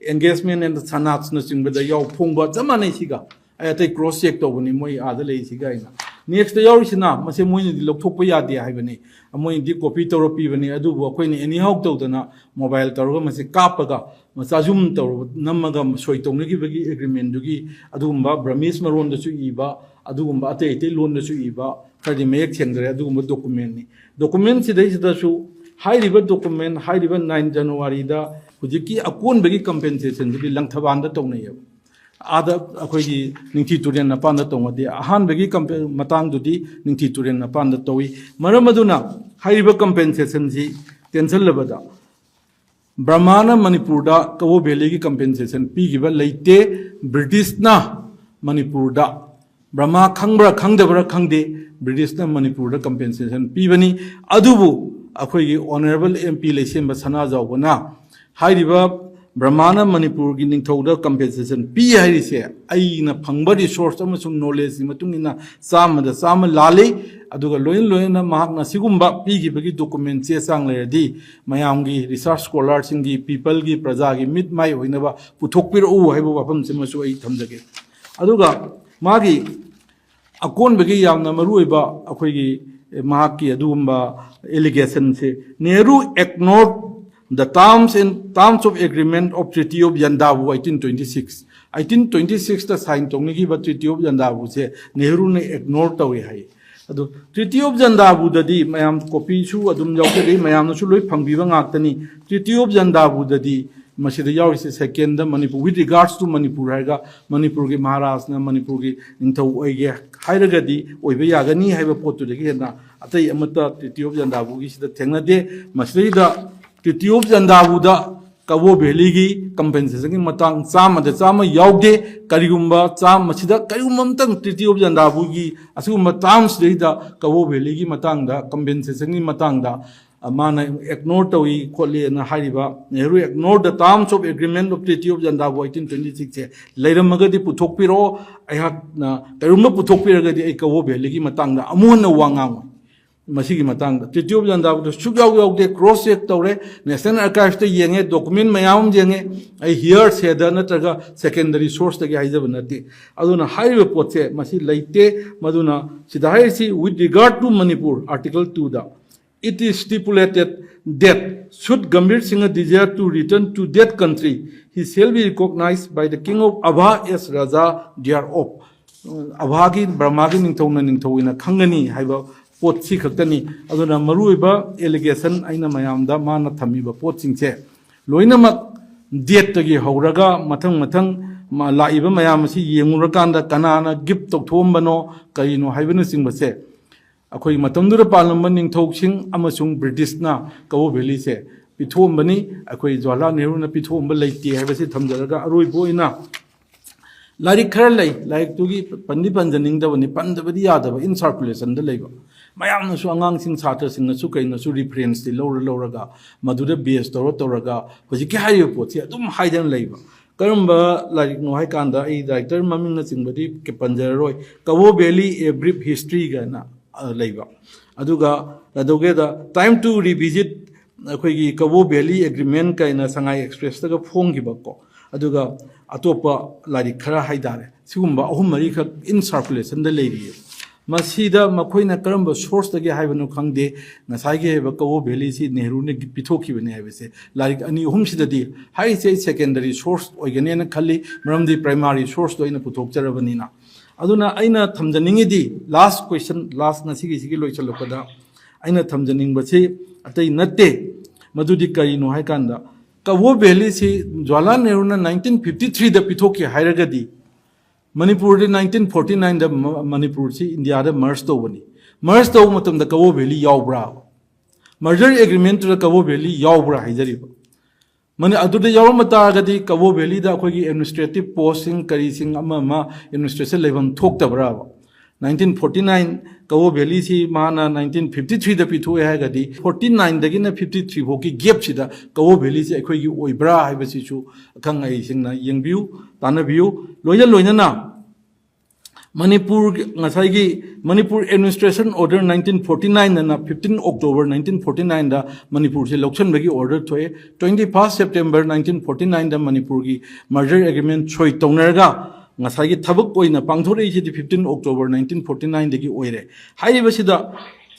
engagement and sanatꯅꯆꯤꯡꯕꯗ ꯌꯥꯎ ꯐꯣꯡꯕ ꯆꯞ ꯃꯥꯟꯅꯩ ꯁꯤꯒ꯫ ꯑꯩ ꯑꯇꯩ cross check ꯇꯧꯕꯅꯤ, ꯃꯣꯏ ꯑꯥꯗ ꯂꯩꯔꯤꯁꯤꯒ ꯍꯥꯏꯅ꯫ Nextꯇ ꯌꯥꯎꯔꯤꯁꯤꯅ ꯃꯁꯤ ꯃꯣꯏꯅꯗꯤ ꯂꯧꯊꯣꯛꯄ ꯌꯥꯗꯦ ꯍꯥꯏꯕꯅꯤ, ꯃꯣꯏꯅꯗꯤ copy ꯇꯧꯔ ꯄꯤꯕꯅꯤ, ꯑꯗꯨꯕꯨ ꯑꯩꯈꯣꯏꯅ anyhow ꯇꯧꯗꯅ mobile ꯇꯧꯔꯒ ꯃꯁꯤ ꯀꯥꯞꯄꯒ, ꯃꯆꯥ zoom ꯇꯧꯔꯒ, ꯅꯝꯃꯒ ꯁꯣꯏ ꯇꯧꯅꯈꯤꯕꯒꯤ agreementꯗꯨꯒꯤ ꯑꯗꯨꯒꯨꯝꯕ Burmese ꯃꯔꯣꯟꯗꯁꯨ ꯏꯕ, ꯑꯗꯨꯒꯨꯝꯕ ꯑꯇꯩ ꯑꯇꯩ ꯂꯣꯟꯗꯁꯨ ꯏꯕ, ꯈꯔꯗꯤ ꯃꯌꯦꯛ ꯁꯦꯡꯗ꯭ꯔꯦ, ꯑꯗꯨꯒꯨꯝꯕ documentꯅꯤ꯫ Document ꯁꯤꯗꯩꯁꯤꯗꯁꯨ ꯍꯥꯏꯔꯤꯕ document, ꯍꯥꯏꯔꯤꯕ nine Januaryꯗ ꯍꯧꯖꯤꯛꯀꯤ ꯑꯀꯣꯟꯕꯒꯤ compensationꯁꯤꯗꯤ ꯂꯪꯊꯕꯥꯜꯗ ꯇꯧꯅꯩꯌꯦꯕ꯫ ꯑꯥꯗ ꯑꯩꯈꯣꯏꯒꯤ ꯅꯤꯡꯊꯤ ꯇꯨꯔꯦꯜ ꯃꯄꯥꯟꯗ ꯇꯧꯅꯗꯦ꯫ ꯑꯍꯥꯟꯕꯒꯤ ꯀꯝꯄꯦ-, ꯃꯇꯥꯡꯗꯨꯗꯤ ꯅꯤꯡꯊꯤ ꯇꯨꯔꯦꯜ ꯃꯄꯥꯟꯗ ꯇꯧꯏ꯫ ꯃꯔꯝ ꯑꯗꯨꯅ ꯍꯥꯏꯔꯤꯕ compensationꯁꯤ ꯇꯦꯟꯁꯤꯜꯂꯕꯗ ꯕ꯭ꯔꯍꯃꯥꯅ ꯃꯅꯤꯄꯨꯔꯗ ꯀꯕꯣ ꯚꯦꯂꯤꯒꯤ compensation ꯄꯤꯈꯤꯕ ꯂꯩꯇꯦ꯫ ꯕ꯭ꯔꯤꯇꯤꯁꯅ ꯃꯅꯤꯄꯨꯔꯗ, ꯕ꯭ꯔꯍꯃꯥ ꯈꯪꯕ꯭ꯔꯥ ꯈꯪꯗꯕ꯭ꯔꯥ ꯈꯪꯗꯦ, ꯕ꯭ꯔꯤꯇꯤꯁꯅ ꯃꯅꯤꯄꯨꯔꯗ compensation ꯄꯤꯕꯅꯤ꯫ ꯑꯗꯨꯕꯨ ꯑꯩꯈꯣꯏꯒꯤ honourable MP ꯂꯩꯁꯦꯝꯕ ꯁꯅꯥꯖꯥꯎꯕꯅ ꯍꯥꯏꯔꯤꯕ ꯕ꯭ꯔꯍꯃꯥꯅ ꯃꯅꯤꯄꯨꯔꯒꯤ ꯅꯤꯡꯊꯧꯗ compensation ꯄꯤ ꯍꯥꯏꯔꯤꯁꯦ ꯑꯩꯅ ꯐꯪꯕ resource ꯑꯃꯁꯨꯡ knowledgeꯀꯤ ꯃꯇꯨꯡ ꯏꯟꯅ ꯆꯥꯝꯃꯗ ꯆꯥꯝꯃ ꯂꯥꯜꯂꯤ꯫ ꯑꯗꯨꯒ ꯂꯣꯏꯅ ꯂꯣꯏꯅꯅ ꯃꯍꯥꯛꯅ ꯁꯤꯒꯨꯝꯕ ꯄꯤꯈꯤꯕꯒꯤ document ꯆꯦ ꯆꯥꯡ ꯂꯩꯔꯗꯤ ꯃꯌꯥꯝꯒꯤ, research scholarꯁꯤꯡꯒꯤ, peopleꯒꯤ, ꯄ꯭ꯔꯖꯥꯒꯤ ꯃꯤꯠ ꯃꯥꯏ ꯑꯣꯏꯅꯕ ꯄꯨꯊꯣꯛꯄꯤꯔꯛꯎ ꯍꯥꯏꯕ ꯋꯥꯐꯝꯁꯤꯃꯁꯨ ꯑꯩ ꯊꯝꯖꯒꯦ꯫ ꯑꯗꯨꯒ ꯃꯥꯒꯤ ꯑꯀꯣꯟꯕꯒꯤ ꯌꯥꯝꯅ ꯃꯔꯨꯑꯣꯏꯕ ꯑꯩꯈꯣꯏꯒꯤ, ꯑꯦ, ꯃꯍꯥꯛꯀꯤ ꯑꯗꯨꯒꯨꯝꯕ allegationꯁꯦ, "Nehru ignored the terms and terms of agreement of Treaty of Yandabo eighteen twenty six." Eighteen twenty ꯁꯤꯛꯁꯇ ꯁꯥꯏꯟ ꯇꯧꯅꯈꯤꯕ ꯇ꯭ꯔꯤꯇꯤ ꯑꯣꯐ ꯖꯟꯗꯥꯕꯨꯁꯦ ꯅꯦꯍꯔꯨꯅ ꯏꯒꯅꯣꯔ ꯇꯧꯏ ꯍꯥꯏ꯫ ꯑꯗꯣ ꯇ꯭ꯔꯤꯇꯤ ꯑꯣꯐ ꯖꯟꯗꯥꯕꯨꯗꯗꯤ ꯃꯌꯥꯝ ꯀꯣꯄꯤꯁꯨ ꯑꯗꯨꯝ ꯌꯥꯎꯖꯔꯤ, ꯃꯌꯥꯝꯅꯁꯨ ꯂꯣꯏ ꯐꯪꯕꯤꯕ ꯉꯥꯛꯇꯅꯤ꯫ ꯇ꯭ꯔꯤꯇꯤ ꯑꯣꯐ ꯖꯟꯗꯥꯕꯨꯗꯗꯤ ꯃꯁꯤꯗ ꯌꯥꯎꯔꯤꯁꯦ second Manipur, with regards to Manipur ꯍꯥꯏꯔꯒ ꯃꯅꯤꯄꯨꯔꯒꯤ ꯃꯍꯥꯔꯥꯖꯅ ꯃꯅꯤꯄꯨꯔꯒꯤ ꯅꯤꯡꯊꯧ ꯑꯣꯏꯒꯦ ꯍꯥꯏꯔꯒꯗꯤ ꯑꯣꯏꯕ ꯌꯥꯒꯅꯤ ꯍꯥꯏꯕ ꯄꯣꯠꯇꯨꯗꯒꯤ ꯍꯦꯟꯅ ꯑꯇꯩ ꯑꯃꯠꯇ ꯇ꯭ꯔꯤꯇꯤ ꯑꯣꯐ ꯖꯟꯗꯥꯕꯨꯒꯤꯁꯤꯗ ꯊꯦꯡꯅꯗꯦ꯫ ꯃꯁꯤꯗꯩꯗ ꯇ꯭ꯔꯤꯇꯤ ꯑꯣꯐ ꯖꯟꯗꯥꯕꯨꯗ ꯀꯕꯣ ꯚꯦꯂꯤꯒꯤ ꯀꯝꯄꯦꯟꯁꯦꯁꯟꯒꯤ ꯃꯇꯥꯡ ꯆꯥꯝꯃꯗ ꯆꯥꯝꯃ ꯌꯥꯎꯗꯦ꯫ ꯀꯔꯤꯒꯨꯝꯕ ꯆꯥꯝꯃ, ꯃꯁꯤꯗ ꯀꯔꯤꯒꯨꯝꯕ ꯑꯃꯇꯪ ꯇ꯭ꯔꯤꯇꯤ ꯑꯣꯐ ꯖꯟꯗꯥꯕꯨꯒꯤ ꯑꯁꯤꯒꯨꯝꯕ ꯇꯥꯔꯝꯁꯤꯗꯩꯗ ꯀꯕꯣ ꯚꯦꯂꯤꯒꯤ ꯃꯇꯥꯡꯗ, ꯀꯝꯄꯦꯟꯁꯦꯁꯟꯒꯤ ꯃꯇꯥꯡꯗ, ꯑ, ꯃꯥꯅ ꯏꯒꯅꯣꯔ ꯇꯧꯏ ꯈꯣꯠꯂꯤꯅ ꯍꯥꯏꯔꯤꯕ, "Nehru ignore the terms of agreement of Treaty of Jandabu eighteen twenty six" ꯁꯦ ꯂꯩꯔꯝꯃꯒꯗꯤ ꯄꯨꯊꯣꯛꯄꯤꯔꯛꯑꯣ꯫ ꯑꯩꯍꯥꯛꯅ ꯀꯔꯤꯒꯨꯝꯕ ꯄꯨꯊꯣꯛꯄꯤꯔꯒꯗꯤ ꯑꯩ ꯀꯕꯣ ꯚꯦꯂꯤꯒꯤ ꯃꯇꯥꯡꯗ ꯑꯃꯨꯛ ꯍꯟꯅ ꯋꯥ ꯉꯥꯡꯉꯣꯏ꯫ ꯃꯁꯤꯒꯤ ꯃꯇꯥꯡꯗ ꯇ꯭ꯔꯤꯇꯤ ꯑꯣꯐ ꯖꯟꯗꯥꯕꯨꯗ ꯁꯨꯛꯌꯥꯎ ꯌꯥꯎꯗꯦ꯫ ꯀ꯭ꯔꯣꯁ ꯆꯦꯛ ꯇꯧꯔꯦ, ꯅꯦꯁꯅꯦꯜ ꯑꯥꯔꯀꯥꯏꯚꯁꯇ ꯌꯦꯡꯉꯦ, ꯗꯣꯀꯨꯃꯦꯟ ꯃꯌꯥꯝ ꯑꯃ ꯌꯦꯡꯉꯦ꯫ ꯑꯩ ꯍꯤꯌꯔ ꯁꯦꯗ ꯅꯠꯇ꯭ꯔꯒ ꯁꯦꯀꯦꯟꯗꯔꯤ ꯁꯣꯔꯁꯇꯒꯤ ꯍꯥꯏꯖꯕ ꯅꯠꯇꯦ꯫ ꯑꯗꯨꯅ ꯍꯥꯏꯔꯤꯕ ꯄꯣꯠꯁꯦ ꯃꯁꯤ ꯂꯩꯇꯦ꯫ ꯃꯗꯨꯅ ꯁꯤꯗ ꯍꯥꯏꯔꯤꯁꯤ, "With regard to Manipur, Article two the, it is stipulated that should Gambhir Singh desire to return to that country, he shall be recognized by the King of Abha as Raja thereof." ꯑꯕꯥꯒꯤ, ꯕ꯭ꯔꯍꯃꯥꯒꯤ ꯅꯤꯡꯊꯧꯅ ꯅꯤꯡꯊꯧ ꯑꯣꯏꯅ ꯈꯪꯒꯅꯤ ꯍꯥꯏꯕ ꯄꯣꯠꯁꯤ ꯈꯛꯇꯅꯤ꯫ ꯑꯗꯨꯅ ꯃꯔꯨꯑꯣꯏꯕ allegation ꯑꯩꯅ ꯃꯌꯥꯝꯗ ꯃꯥꯅ ꯊꯝꯃꯤꯕ ꯄꯣꯠꯁꯤꯡꯁꯦ ꯂꯣꯏꯅꯃꯛ ꯗꯦꯠꯇꯒꯤ ꯍꯧꯔꯒ ꯃꯊꯪ ꯃꯊꯪ ꯃ-, ꯂꯥꯛꯏꯕ ꯃꯌꯥꯝ ꯑꯁꯤ ꯌꯦꯡꯉꯨꯔꯀꯥꯟꯗ ꯀꯅꯥꯅ ꯒꯤꯐ ꯇꯧꯊꯣꯛꯑꯝꯕꯅꯣ, ꯀꯔꯤꯅꯣ ꯍꯥꯏꯕꯅꯆꯤꯡꯕꯁꯦ ꯑꯩꯈꯣꯏ ꯃꯇꯝꯗꯨꯗ ꯄꯥꯜꯂꯝꯕ ꯅꯤꯡꯊꯧꯁꯤꯡ ꯑꯃꯁꯨꯡ ꯕ꯭ꯔꯤꯇꯤꯁꯅ ꯀꯕꯣ ꯚꯦꯂꯤꯁꯦ ꯄꯤꯊꯣꯛꯑꯝꯕꯅꯤ꯫ ꯑꯩꯈꯣꯏ ꯖꯋꯥꯍꯔꯂꯥꯜ ꯅꯦꯍꯔꯨꯅ ꯄꯤꯊꯣꯛꯑꯝꯕ ꯂꯩꯇꯦ ꯍꯥꯏꯕꯁꯤ ꯊꯝꯖꯔꯒ, ꯑꯔꯣꯏꯕ ꯑꯣꯏꯅ ꯂꯥꯏꯔꯤꯛ ꯈꯔ ꯂꯩ, ꯂꯥꯏꯔꯤꯛꯇꯨꯒꯤ ꯄꯟꯗꯤ ꯄꯟꯖꯅꯤꯡꯗꯕꯅꯤ, ꯄꯟꯗꯕꯗꯤ ꯌꯥꯗꯕ, in circulation ꯗ ꯂꯩꯕ꯫ ꯃꯌꯥꯝꯅꯁꯨ, ꯑꯉꯥꯡꯁꯤꯡ, ꯁꯥꯇ꯭ꯔꯁꯤꯡꯅꯁꯨ ꯀꯩꯅꯁꯨ ꯔꯤꯐꯔꯦꯟꯁꯇꯤ ꯂꯧꯔ ꯂꯧꯔꯒ, ꯃꯗꯨꯗ ꯕꯦꯁ ꯇꯧꯔ ꯇꯧꯔꯒ ꯍꯧꯖꯤꯛꯀꯤ ꯍꯥꯏꯔꯤꯕ ꯄꯣꯠꯁꯤ ꯑꯗꯨꯝ ꯍꯥꯏꯗꯅ ꯂꯩꯕ꯫ ꯀꯔꯝꯕ ꯂꯥꯏꯔꯤꯛꯅꯣ ꯍꯥꯏꯀꯥꯟꯗ, ꯑꯩ director ꯃꯃꯤꯡꯅꯆꯤꯡꯕꯗꯤ ꯄꯟꯖꯔꯔꯣꯏ, "Kabo Valley, A Brief History" ꯀꯥꯏꯅ, ꯑ, ꯂꯩꯕ꯫ ꯑꯗꯨꯒ ꯀꯩꯗꯧꯒꯦꯗ, "Time to Revisit" ꯑꯩꯈꯣꯏꯒꯤ ꯀꯕꯣ ꯚꯦꯂꯤ ꯑꯦꯒ꯭ꯔꯤꯃꯦꯟ ꯀꯥꯏꯅ ꯁꯉꯥꯏ ꯑꯦꯛꯁꯄ꯭ꯔꯦꯁꯇꯒ ꯐꯣꯡꯈꯤꯕꯀꯣ, ꯑꯗꯨꯒ ꯑꯇꯣꯞꯄ ꯂꯥꯏꯔꯤꯛ ꯈꯔ ꯍꯥꯏꯇꯥꯔꯦ, ꯁꯤꯒꯨꯝꯕ ꯑꯍꯨꯝ ꯃꯔꯤꯈꯛ in circulation ꯗ ꯂꯩꯔꯤꯌꯦ꯫ ꯃꯁꯤꯗ ꯃꯈꯣꯏꯅ ꯀꯔꯝꯕ sourceꯇꯒꯤ ꯍꯥꯏꯕꯅꯣ ꯈꯪꯗꯦ, ꯉꯁꯥꯏꯒꯤ ꯍꯥꯏꯕ ꯀꯋꯣ ꯚꯦꯂꯤꯁꯤ ꯅꯦꯍꯔꯨꯅ ꯄꯤꯊꯣꯛꯈꯤꯕꯅꯤ ꯍꯥꯏꯕꯁꯦ ꯂꯥꯏꯔꯤꯛ ꯑꯅꯤ ꯑꯍꯨꯝꯁꯤꯗꯗꯤ ꯍꯥꯏꯔꯤꯁꯦ ꯑꯩ secondary source ꯑꯣꯏꯒꯅꯦꯅ ꯈꯜꯂꯤ, ꯃꯔꯝꯗꯤ primary sourceꯇꯣ ꯑꯩꯅ ꯄꯨꯊꯣꯛꯆꯔꯕꯅꯤꯅ꯫ ꯑꯗꯨꯅ ꯑꯩꯅ ꯊꯝꯖꯅꯤꯡꯉꯤꯗꯤ, last question, last, ꯉꯁꯤꯒꯤꯁꯤꯒꯤ ꯂꯣꯏꯁꯤꯜꯂꯛꯄꯗ ꯑꯩꯅ ꯊꯝꯖꯅꯤꯡꯕꯁꯤ ꯑꯇꯩ ꯅꯠꯇꯦ, ꯃꯗꯨꯗꯤ ꯀꯔꯤꯅꯣ ꯍꯥꯏ ꯀꯥꯟꯗ, ꯀꯋꯣ ꯚꯦꯂꯤꯁꯤ ꯖꯋꯥꯍꯔꯂꯥꯜ ꯅꯦꯍꯔꯨꯅ nineteen fifty threeꯗ ꯄꯤꯊꯣꯛꯈꯤ ꯍꯥꯏꯔꯒꯗꯤ, ꯃꯅꯤꯄꯨꯔꯗꯤ nineteen forty nineꯗ ꯃ-, ꯃꯅꯤꯄꯨꯔꯁꯤ ꯏꯟꯗꯤꯌꯥꯗ merge ꯇꯧꯕꯅꯤ꯫ Merge ꯇꯧꯕ ꯃꯇꯝꯗ ꯀꯋꯣ ꯚꯦꯂꯤ ꯌꯥꯎꯕ꯭ꯔꯥ? Merger agreementꯇꯨꯗ ꯀꯋꯣ ꯚꯦꯂꯤ ꯌꯥꯎꯕ꯭ꯔꯥ ꯍꯥꯏꯖꯔꯤꯕ꯫ ꯃꯅꯤ-, ꯑꯗꯨꯗ ꯌꯥꯎꯔꯝꯕ ꯇꯥꯔꯒꯗꯤ ꯀꯋꯣ ꯚꯦꯂꯤꯗ ꯑꯩꯈꯣꯏꯒꯤ administrative postꯁꯤꯡ ꯀꯔꯤꯁꯤꯡ ꯑꯃ ꯑꯃ administration ꯂꯩꯐꯝ ꯊꯣꯛꯇꯕ꯭ꯔꯥꯕ? Nineteen forty nine ꯀꯋꯣ ꯚꯦꯂꯤꯁꯤ ꯃꯥꯅ nineteen fifty threeꯗ ꯄꯤꯊꯣꯛꯑꯦ ꯍꯥꯏꯔꯒꯗꯤ, forty nineꯗꯒꯤꯅ fifty three ꯐꯥꯎꯒꯤ gapꯁꯤꯗ ꯀꯋꯣ ꯚꯦꯂꯤꯁꯤ ꯑꯩꯈꯣꯏꯒꯤ ꯑꯣꯏꯕ꯭ꯔꯥ ꯍꯥꯏꯕꯁꯤꯁꯨ ꯑꯈꯪ ꯑꯍꯩꯁꯤꯡꯅ ꯌꯦꯡꯕꯤꯌꯨ, ꯇꯥꯟꯅꯕꯤꯌꯨ꯫ ꯂꯣꯏꯅ ꯂꯣꯏꯅꯅ ꯃꯅꯤꯄꯨꯔ, ꯉꯁꯥꯏꯒꯤ Manipur administration order nineteen forty nine ꯑꯅ fifteen October nineteen forty nineꯗ ꯃꯅꯤꯄꯨꯔꯁꯦ ꯂꯧꯁꯤꯟꯕꯒꯤ order ꯊꯣꯛꯑꯦ꯫ Twenty first September nineteen forty nineꯗ ꯃꯅꯤꯄꯨꯔꯒꯤ merger agreement ꯁꯣꯏ ꯇꯧꯅꯔꯒ ꯉꯁꯥꯏꯒꯤ ꯊꯕꯛ ꯑꯣꯏꯅ ꯄꯥꯡꯊꯣꯔꯛꯏꯁꯤꯗꯤ fifteen October nineteen forty nineꯗꯒꯤ ꯑꯣꯏꯔꯦ꯫ ꯍꯥꯏꯔꯤꯕꯁꯤꯗ,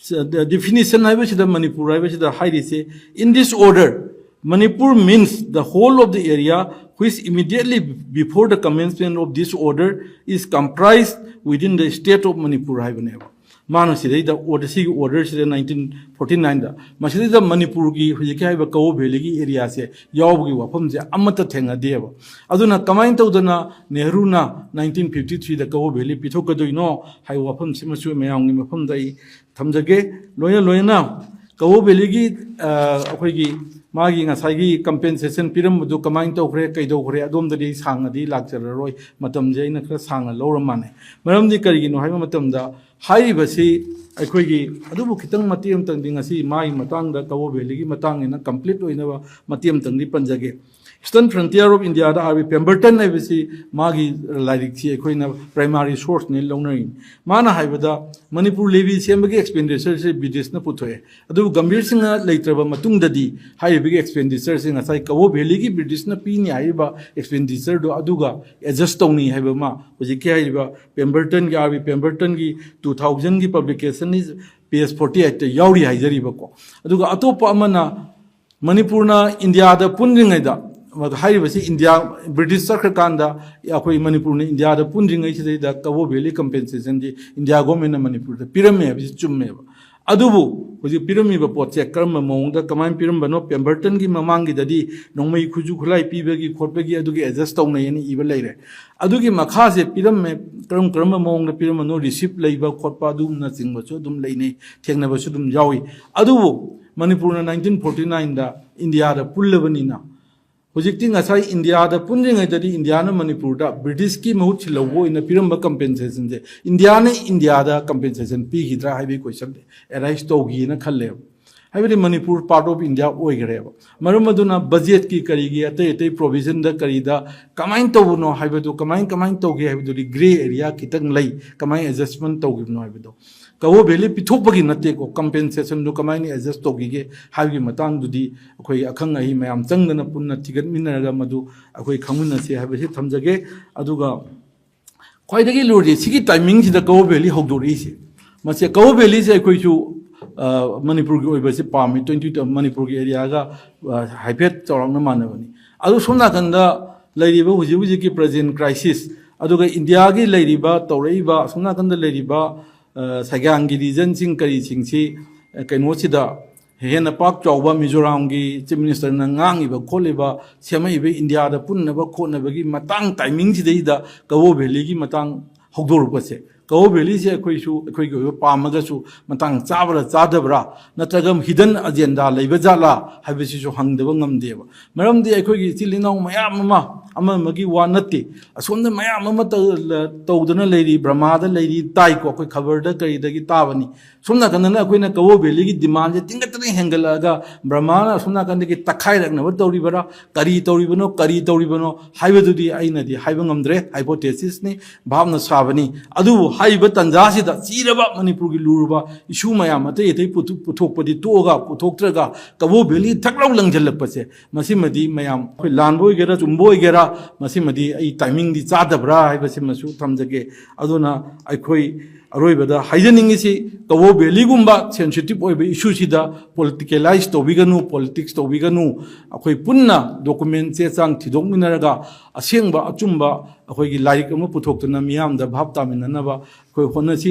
ꯗ-, definition ꯍꯥꯏꯕꯁꯤꯗ, ꯃꯅꯤꯄꯨꯔ ꯍꯥꯏꯕꯁꯤꯗ ꯍꯥꯏꯔꯤꯁꯦ, "In this order, Manipur means the whole of the area which immediately before the commencement of this order is comprised within the state of Manipur" ꯍꯥꯏꯕꯅꯦꯕ꯫ ꯃꯥꯅ ꯁꯤꯗꯩꯗ order, ꯁꯤꯒꯤ orderꯁꯤꯗ nineteen forty nineꯗ, ꯃꯁꯤꯗꯩꯗ ꯃꯅꯤꯄꯨꯔꯒꯤ ꯍꯧꯖꯤꯛꯀꯤ ꯍꯥꯏꯔꯤꯕ ꯀꯋꯣ ꯚꯦꯂꯤꯒꯤ areaꯁꯦ ꯌꯥꯎꯕꯒꯤ ꯋꯥꯐꯝꯁꯦ ꯑꯃꯠꯇ ꯊꯦꯡꯅꯗꯦꯕ꯫ ꯑꯗꯨꯅ ꯀꯃꯥꯏꯅ ꯇꯧꯗꯅ ꯅꯦꯍꯔꯨꯅ nineteen fifty threeꯗ ꯀꯋꯣ ꯚꯦꯂꯤ ꯄꯤꯊꯣꯛꯀꯗꯣꯏꯅꯣ ꯍꯥꯏꯕ ꯋꯥꯐꯝꯁꯤꯃꯁꯨ ꯃꯌꯥꯝꯒꯤ ꯃꯐꯝꯗ ꯑꯩ ꯊꯝꯖꯒꯦ꯫ ꯂꯣꯏꯅ ꯂꯣꯏꯅꯅ ꯀꯋꯣ ꯚꯦꯂꯤꯒꯤ, ꯑ, ꯑꯩꯈꯣꯏꯒꯤ ꯃꯥꯒꯤ ꯉꯁꯥꯏꯒꯤ compensation ꯄꯤꯔꯝꯕꯗꯨ ꯀꯃꯥꯏꯅ ꯇꯧꯈ꯭ꯔꯦ, ꯀꯩꯗꯧꯈ꯭ꯔꯦ, ꯑꯗꯣꯝꯗꯗꯤ ꯑꯩ ꯁꯥꯡꯅꯗꯤ ꯂꯥꯛꯆꯔꯔꯣꯏ, ꯃꯇꯝꯁꯦ ꯑꯩꯅ ꯈꯔ ꯁꯥꯡꯅ ꯂꯧꯔ ꯃꯥꯜꯂꯦ꯫ ꯃꯔꯝꯗꯤ ꯀꯔꯤꯒꯤꯅꯣ ꯍꯥꯏꯕ ꯃꯇꯝꯗ, ꯍꯥꯏꯔꯤꯕꯁꯤ ꯑꯩꯈꯣꯏꯒꯤ, ꯑꯗꯨꯕꯨ ꯈꯤꯇꯪ ꯃꯇꯦꯛ ꯑꯃꯇꯪꯗꯤ ꯉꯁꯤ ꯃꯥꯒꯤ ꯃꯇꯥꯡꯗ, ꯀꯋꯣ ꯚꯦꯂꯤꯒꯤ ꯃꯇꯥꯡꯅꯤꯅ complete ꯑꯣꯏꯅꯕ ꯃꯇꯦꯛ ꯑꯃꯇꯪꯗꯤ ꯄꯟꯖꯒꯦ꯫ Eastern Frontier of Indiaꯗ R V Pemberton ꯍꯥꯏꯕꯁꯤ ꯃꯥꯒꯤ ꯂꯥꯏꯔꯤꯛꯁꯤ ꯑꯩꯈꯣꯏꯅ primary sourceꯅꯤ ꯂꯧꯅꯔꯤꯅꯤ꯫ ꯃꯥꯅ ꯍꯥꯏꯕꯗ ꯃꯅꯤꯄꯨꯔ levy ꯁꯦꯝꯕꯒꯤ expenditureꯁꯤ ꯕ꯭ꯔꯤꯇꯤꯁꯅ ꯄꯨꯊꯣꯛꯑꯦ꯫ ꯑꯗꯨꯕꯨ ꯒꯝꯚꯤꯔ ꯁꯤꯡꯍ ꯂꯩꯇ꯭ꯔꯕ ꯃꯇꯨꯡꯗꯗꯤ ꯍꯥꯏꯔꯤꯕꯒꯤ expenditureꯁꯤ ꯉꯁꯥꯏ ꯀꯋꯣ ꯚꯦꯂꯤꯒꯤ ꯕ꯭ꯔꯤꯇꯤꯁꯅ ꯄꯤꯅꯤ ꯍꯥꯏꯔꯤꯕ expenditureꯗꯨ ꯑꯗꯨꯒ adjust ꯇꯧꯅꯤ ꯍꯥꯏꯕ ꯑꯃ ꯍꯧꯖꯤꯛꯀꯤ ꯍꯥꯏꯔꯤꯕ Pembertonꯒꯤ, R V Pembertonꯒꯤ two ꯇꯨ ꯊꯥꯎꯖꯟꯒꯤ ꯄꯕ꯭ꯂꯤꯀꯦꯁꯟꯅꯤ, ꯄꯦꯖ ꯐꯣꯔꯇꯤ ꯑꯩꯠꯇ ꯌꯥꯎꯔꯤ ꯍꯥꯏꯖꯔꯤꯕꯀꯣ꯫ ꯑꯗꯨꯒ ꯑꯇꯣꯞꯄ ꯑꯃꯅ, ꯃꯅꯤꯄꯨꯔꯅ ꯏꯟꯗꯤꯌꯥꯗ ꯄꯨꯟꯗ꯭ꯔꯤꯉꯩꯗ, ꯍꯥꯏꯔꯤꯕꯁꯤ ꯏꯟꯗꯤꯌꯥ, ꯕ꯭ꯔꯤꯇꯤꯁ ꯆꯠꯈ꯭ꯔꯀꯥꯟꯗ ꯑꯩꯈꯣꯏ ꯃꯅꯤꯄꯨꯔꯅ ꯏꯟꯗꯤꯌꯥꯗ ꯄꯨꯟꯗ꯭ꯔꯤꯉꯩꯁꯤꯗꯩꯗ ꯀꯕꯣ ꯚꯦꯂꯤ ꯀꯝꯄꯦꯟꯁꯦꯁꯟꯗꯤ ꯏꯟꯗꯤꯌꯥ ꯒꯣꯔꯃꯦꯟꯅ ꯃꯅꯤꯄꯨꯔꯗ ꯄꯤꯔꯝꯃꯦ ꯍꯥꯏꯕꯁꯤ ꯆꯨꯝꯃꯦꯕ꯫ ꯑꯗꯨꯕꯨ ꯍꯧꯖꯤꯛ ꯄꯤꯔꯝꯃꯤꯕ ꯄꯣꯠꯁꯦ ꯀꯔꯝꯕ ꯃꯑꯣꯡꯗ ꯀꯃꯥꯏꯅ ꯄꯤꯔꯝꯕꯅꯣ, ꯄꯦꯝꯕꯔꯇꯟꯒꯤ ꯃꯃꯥꯡꯒꯤꯗꯗꯤ ꯅꯣꯡꯃꯩ ꯈꯨꯠꯁꯨ ꯈꯨꯠꯂꯥꯏ ꯄꯤꯕꯒꯤ ꯈꯣꯠꯄꯒꯤ ꯑꯗꯨꯒꯤ ꯑꯦꯗꯖꯁ ꯇꯧꯅꯩ ꯍꯥꯏꯅ ꯏꯕ ꯂꯩꯔꯦ꯫ ꯑꯗꯨꯒꯤ ꯃꯈꯥꯁꯦ ꯄꯤꯔꯝꯃꯦ, ꯀꯔꯝ ꯀꯔꯝꯕ ꯃꯑꯣꯡꯗ ꯄꯤꯔꯝꯕꯅꯣ, ꯔꯤꯁꯤꯞ ꯂꯩꯕ ꯈꯣꯠꯄ ꯑꯗꯨꯝꯅꯆꯤꯡꯕꯁꯨ ꯑꯗꯨꯝ ꯂꯩꯅꯩ, ꯊꯦꯡꯅꯕꯁꯨ ꯑꯗꯨꯝ ꯌꯥꯎꯏ꯫ ꯑꯗꯨꯕꯨ ꯃꯅꯤꯄꯨꯔꯅ ꯅꯥꯏꯟꯇꯤꯟ ꯐꯣꯔꯇꯤ ꯅꯥꯏꯟꯗ ꯏꯟꯗꯤꯌꯥꯗ ꯄꯨꯜꯂꯕꯅꯤꯅ, ꯍꯧꯖꯤꯛꯇꯤ ꯉꯁꯥꯏ ꯏꯟꯗꯤꯌꯥꯗ ꯄꯨꯟꯗ꯭ꯔꯤꯉꯩꯗꯗꯤ ꯏꯟꯗꯤꯌꯥꯅ ꯃꯅꯤꯄꯨꯔꯗ ꯕ꯭ꯔꯤꯇꯤꯁꯀꯤ ꯃꯍꯨꯠ ꯁꯤꯜꯍꯧꯕ ꯑꯣꯏꯅ ꯄꯤꯔꯝꯕ ꯀꯝꯄꯦꯟꯁꯦꯁꯟꯁꯦ ꯏꯟꯗꯤꯌꯥꯅ ꯏꯟꯗꯤꯌꯥꯗ ꯀꯝꯄꯦꯟꯁꯦꯁꯟ ꯄꯤꯈꯤꯗ꯭ꯔꯥ ꯍꯥꯏꯕꯒꯤ ꯀꯣꯏꯁꯟ ꯑꯦꯔꯥꯏꯁ ꯇꯧꯈꯤꯅ ꯈꯜꯂꯦꯕ꯫ ꯍꯥꯏꯕꯗꯤ ꯃꯅꯤꯄꯨꯔ ꯄꯥꯔꯠ ꯑꯣꯐ ꯏꯟꯗꯤꯌꯥ ꯑꯣꯏꯈ꯭ꯔꯦꯕ꯫ ꯃꯔꯝ ꯑꯗꯨꯅ ꯕꯖꯦꯠꯀꯤ ꯀꯔꯤꯒꯤ ꯑꯇꯩ ꯑꯇꯩ ꯄ꯭ꯔꯣꯚꯤꯖꯟꯗ ꯀꯔꯤꯗ ꯀꯃꯥꯏꯅ ꯇꯧꯕꯅꯣ ꯍꯥꯏꯕꯗꯨ, ꯀꯃꯥꯏ ꯀꯃꯥꯏꯅ ꯇꯧꯒꯦ ꯍꯥꯏꯕꯗꯨꯗꯤ ꯒ꯭ꯔꯦ ꯑꯦꯔꯤꯌꯥ ꯈꯤꯇꯪ ꯂꯩ, ꯀꯃꯥꯏꯅ ꯑꯦꯗꯖꯁꯃꯦꯟ ꯇꯧꯈꯤꯕꯅꯣ ꯍꯥꯏꯕꯗꯣ꯫ ꯀꯕꯣ ꯚꯦꯂꯤ ꯄꯤꯊꯣꯛꯄꯒꯤ ꯅꯠꯇꯦꯀꯣ, ꯀꯝꯄꯦꯟꯁꯦꯁꯟꯗꯨ ꯀꯃꯥꯏꯅ ꯑꯦꯗꯖꯁ ꯇꯧꯈꯤꯒꯦ ꯍꯥꯏꯕꯒꯤ ꯃꯇꯥꯡꯗꯨꯗꯤ ꯑꯩꯈꯣꯏ ꯑꯈꯪ ꯑꯍꯩ ꯃꯌꯥꯝ ꯆꯪꯗꯅ ꯄꯨꯟꯅ ꯊꯤꯒꯠꯃꯤꯟꯅꯔꯒ ꯃꯗꯨ ꯑꯩꯈꯣꯏ ꯈꯪꯃꯤꯟꯅꯁꯤ ꯍꯥꯏꯕꯁꯤ ꯊꯝꯖꯒꯦ꯫ ꯑꯗꯨꯒ ꯈ꯭ꯋꯥꯏꯗꯒꯤ ꯂꯨꯔꯤꯁꯦ ꯁꯤꯒꯤ ꯇꯥꯏꯃꯤꯡꯁꯤꯗ ꯀꯕꯣ ꯚꯦꯂꯤ ꯍꯧꯗꯣꯔꯛꯏꯁꯦ꯫ ꯃꯁꯤ ꯀꯕꯣ ꯚꯦꯂꯤꯁꯦ ꯑꯩꯈꯣꯏꯁꯨ, ꯑ, ꯃꯅꯤꯄꯨꯔꯒꯤ ꯑꯣꯏꯕꯁꯤ ꯄꯥꯝꯃꯤ, ꯇ꯭ꯋꯦꯟꯇꯤ, ꯃꯅꯤꯄꯨꯔꯒꯤ ꯑꯦꯔꯤꯌꯥꯒ, ꯑ, ꯍꯥꯏꯐꯦꯠ ꯆꯥꯎꯔꯥꯛꯅ ꯃꯥꯟꯅꯕꯅꯤ꯫ ꯑꯗꯨ ꯁꯣꯝ ꯅꯥꯀꯟꯗ ꯂꯩꯔꯤꯕ ꯍꯧꯖꯤꯛ ꯍꯧꯖꯤꯛꯀꯤ ꯄ꯭ꯔꯖꯦꯟ ꯀ꯭ꯔꯥꯏꯁꯤꯁ, ꯑꯗꯨꯒ ꯏꯟꯗꯤꯌꯥꯒꯤ ꯂꯩꯔꯤꯕ, ꯇꯧꯔꯛꯏꯕ, ꯑꯁꯣꯝ ꯅꯥꯀꯟꯗ ꯂꯩꯔꯤꯕ, ꯑ, ꯁꯩꯒꯥꯡꯒꯤ ꯔꯤꯖꯟꯁꯤꯡ ꯀꯔꯤꯁꯤꯡꯁꯤ, ꯑ, ꯀꯩꯅꯣꯁꯤꯗ ꯍꯦꯟꯅ ꯄꯥꯛ ꯆꯥꯎꯕ ꯃꯤꯖꯣꯔꯥꯝꯒꯤ ꯆꯤꯐ ꯃꯤꯅꯤꯁꯇꯔꯅ ꯉꯥꯡꯉꯤꯕ ꯈꯣꯠꯂꯤꯕ, ꯁꯦꯝꯃꯛꯏꯕ ꯏꯟꯗꯤꯌꯥꯗ ꯄꯨꯟꯅꯕ ꯈꯣꯠꯅꯕꯒꯤ ꯃꯇꯥꯡ ꯇꯥꯏꯃꯤꯡꯁꯤꯗꯩꯗ ꯀꯕꯣ ꯚꯦꯂꯤꯒꯤ ꯃꯇꯥꯡ ꯍꯧꯗꯣꯔꯛꯄꯁꯦ, ꯀꯕꯣ ꯚꯦꯂꯤꯁꯦ ꯑꯩꯈꯣꯏꯁꯨ ꯑꯩꯈꯣꯏꯒꯤ ꯑꯣꯏꯕ ꯄꯥꯝꯃꯒꯁꯨ ꯃꯇꯥꯡ ꯆꯥꯕ꯭ꯔꯥ ꯆꯥꯗꯕ꯭ꯔꯥ, ꯅꯠꯇ꯭ꯔꯒ ꯍꯤꯗꯟ ꯑꯖꯦꯟꯗꯥ ꯂꯩꯕ ꯖꯥꯠꯂꯥ ꯍꯥꯏꯕꯁꯤꯁꯨ ꯍꯪꯗꯕ ꯉꯝꯗꯦꯕ꯫ ꯃꯔꯝꯗꯤ ꯑꯩꯈꯣꯏꯒꯤ ꯏꯆꯤꯜ ꯏꯅꯥꯎ ꯃꯌꯥꯝ ꯑꯃ, ꯑꯃ ꯑꯃꯒꯤ ꯋꯥ ꯅꯠꯇꯦ, ꯑꯁꯣꯝꯗ ꯃꯌꯥꯝ ꯑꯃ ꯇꯧ-, ꯇꯧꯗꯅ ꯂꯩꯔꯤ, ꯕ꯭ꯔꯃꯥꯗ ꯂꯩꯔꯤ, ꯇꯥꯏꯀꯣ, ꯑꯩꯈꯣꯏ ꯈꯕꯔꯗ ꯀꯔꯤꯗꯒꯤ ꯇꯥꯕꯅꯤ꯫ ꯁꯣꯝ ꯅꯥꯀꯟꯗꯅ ꯑꯩꯈꯣꯏꯅ ꯀꯕꯣ ꯚꯦꯂꯤꯒꯤ ꯗꯤꯃꯥꯟꯁꯦ ꯇꯤꯡꯈꯠꯇꯅ ꯍꯦꯟꯒꯠꯂꯛꯑꯒ ꯕ꯭ꯔꯃꯥꯅ ꯑꯁꯣꯝ ꯅꯥꯀꯟꯗꯒꯤ ꯇꯛꯈꯥꯏꯔꯛꯅꯕ ꯇꯧꯔꯤꯕꯔꯥ, ꯀꯔꯤ ꯇꯧꯔꯤꯕꯅꯣ, ꯀꯔꯤ ꯇꯧꯔꯤꯕꯅꯣ ꯍꯥꯏꯕꯗꯨꯗꯤ ꯑꯩꯅꯗꯤ ꯍꯥꯏꯕ ꯉꯝꯗ꯭ꯔꯦ, ꯍꯥꯏꯄꯣꯊꯦꯁꯤꯁꯅꯤ, ꯚꯥꯞꯅ ꯁꯥꯕꯅꯤ꯫ ꯑꯗꯨꯕꯨ ꯍꯥꯏꯔꯤꯕ ꯇꯥꯟꯖꯥꯁꯤꯗ ꯆꯤꯔꯕ ꯃꯅꯤꯄꯨꯔꯒꯤ ꯂꯨꯔꯕ ꯏꯁꯨ ꯃꯌꯥꯝ ꯑꯇꯩ ꯑꯇꯩ ꯄꯨꯊꯣꯛ-, ꯄꯨꯊꯣꯛꯄꯗꯤ ꯇꯣꯛꯑꯒ, ꯄꯨꯊꯣꯛꯇ꯭ꯔꯒ ꯀꯕꯣ ꯚꯦꯂꯤ ꯊꯛꯂꯧ ꯂꯪꯁꯤꯜꯂꯛꯄꯁꯦ, ꯃꯁꯤꯃꯗꯤ ꯃꯌꯥꯝ ꯑꯩꯈꯣꯏ ꯂꯥꯟꯕ ꯑꯣꯏꯒꯦꯔꯥ ꯆꯨꯝꯕ ꯑꯣꯏꯒꯦꯔꯥ, ꯃꯁꯤꯃꯗꯤ ꯑꯩ ꯇꯥꯏꯃꯤꯡꯗꯤ ꯆꯥꯗꯕ꯭ꯔꯥ ꯍꯥꯏꯕꯁꯤꯃꯁꯨ ꯊꯝꯖꯒꯦ꯫ ꯑꯗꯨꯅ ꯑꯩꯈꯣꯏ ꯑꯔꯣꯏꯕꯗ ꯍꯥꯏꯖꯅꯤꯡꯉꯤꯁꯤ, ꯀꯕꯣ ꯚꯦꯂꯤꯒꯨꯝꯕ ꯁꯦꯟꯁꯤꯇꯤꯞ ꯑꯣꯏꯕ ꯏꯁꯨꯁꯤꯗ ꯄꯣꯂꯤꯇꯤꯀꯦꯂꯥꯏꯁ ꯇꯧꯕꯤꯒꯅꯨ, ꯄꯣꯂꯤꯇꯤꯛꯁ ꯇꯧꯕꯤꯒꯅꯨ꯫ ꯑꯩꯈꯣꯏ ꯄꯨꯟꯅ ꯗꯣꯀꯨꯃꯦꯟ ꯆꯦ ꯆꯥꯡ ꯊꯤꯗꯣꯛꯃꯤꯟꯅꯔꯒ ꯑꯁꯦꯡꯕ ꯑꯆꯨꯝꯕ ꯑꯩꯈꯣꯏꯒꯤ ꯂꯥꯏꯔꯤꯛ ꯑꯃ ꯄꯨꯊꯣꯛꯇꯨꯅ ꯃꯤꯌꯥꯝꯗ ꯚꯥꯞ ꯇꯥꯃꯤꯟꯅꯅꯕ ꯑꯩꯈꯣꯏ ꯍꯣꯠꯅꯁꯤ꯫